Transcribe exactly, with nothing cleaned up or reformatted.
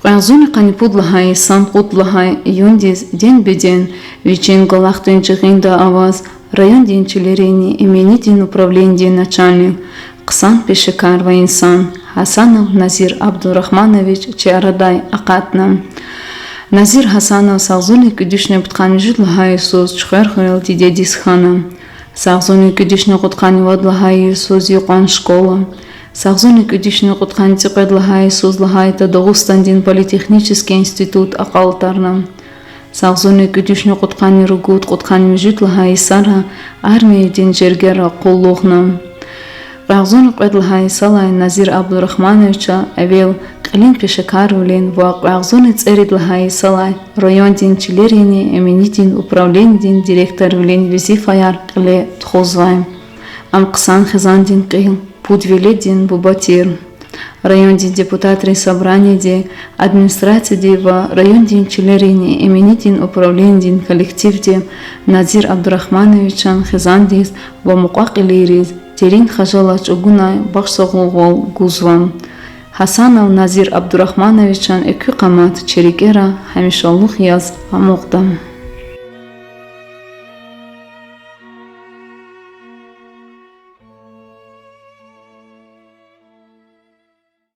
Кьве агъзурни къанни пуд лагьай йисан кьуд лагьай июндиз ден-беден вичин кӀвалахдин жигъинда аваз райондин чилерини именидин управленидин начальник, хъсан пешекар ва инсан Гьасанов Назир Абдурагьманович чи арадай акъатна. Назир Гьасанов агъзурни кӀуьд вишни пудкъанни вижуьд лагьай йисуз Чуьхвер хуьрел дидедиз хьана. Агъзурни кӀуьд вишни кьудкъанни вад лагьай йисуз юкьван школа, агъзурни кӀуьд вишни кьудкъанни цӀикьвед лагьай йисуз лагьайтӀа Дагъустандин политехнический институт акьалтӀарна. Агъзурни кӀуьд вишни кьудкъанни ругуд, кьудкъанни муьжуьд лагьай йисара армиядин жергера къуллугъна. Кьве агъзурни кьвед лагьай йисалай Назир Абдурагьмановича эвел кьилин пешекарвилин ва кьве агъзурни цӀерид лагьай йисалай райондин чилерини именидин управленидин директорвилин везифаяр кьиле тухузвай. Ам хъсан хизандин кьил, пуд веледдин буба тир. Райондин депутатрин собраниеди администрацияди ва райондин чилерини именидин управленидин коллективди Назир Абдурагьмановичан хизандиз ва мукьва-кьилийриз дерин хажалат чӀугунай башлагьугъвал гузва. Гьасанов Назир Абдурагьмановичан экуь къамат чи рикӀера гьамишалугъ яз амукьда.